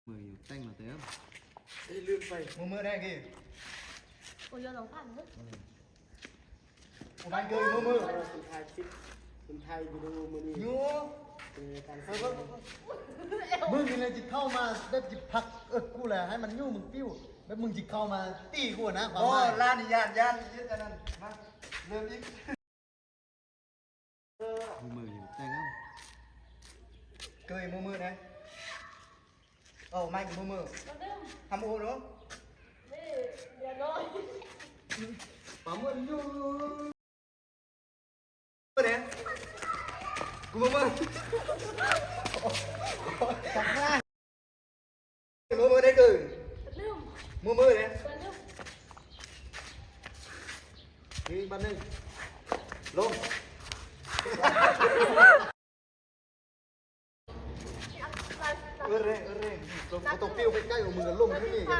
ມືຢູ່ແຕ່ງມາເຕີມ. ເອີຍ ລືມໄປ ມືມືແດ່ກີ້. ໂອ້ຍ ລອງຜ່ານເດີ. ໂອ້ ມາເກີຍມືມື. ເອີ ຄົນຖ່າຍຄລິບ ຄົນຖ່າຍວິດີໂອມື້ນີ້ ຢູ່ ເອີ ການ ເອີ ເບິ່ງ ເບິ່ງ ເບິ່ງ ມຶງນີ້ແຫຼະຊິເຂົ້າມາແບບຊິຜັກເອິກກູແຫຼະ ໃຫ້ມັນຢູ່ ມຶງປິວ ແບບມຶງຊິເຂົ້າມາຕີກູນະ. ຄວາມ ໂອ້ ໝາຍ ລ້ານນີ້ຢ້ານ ຢ້ານອີກ ອັນນັ້ນ ມາ ເລີ່ມອີກ. ເອີ ມືມືຢູ່ແຕ່ງເອົາ ເກີຍມືມືແດ່. ເອົາໄມ້ກູມືມື ທຳໂອເນາະ ນີ້ ເດືອນນ້ອຍ ປາເມີນຢູ່ ເອີ ແດ່ ກູມືມື ຕັກມາ. ມືມືໄດ້ເກີຍ ລືມ ມືມືເດ້ ລືມ ນີ້ບາດໜຶ່ງ ລົງ ເອີເຣ ເອີເຣ ບໍ່ຕ້ອງປິວໄປໃກ້ ເອົາມືລົງຢູ່ນີ້ກໍ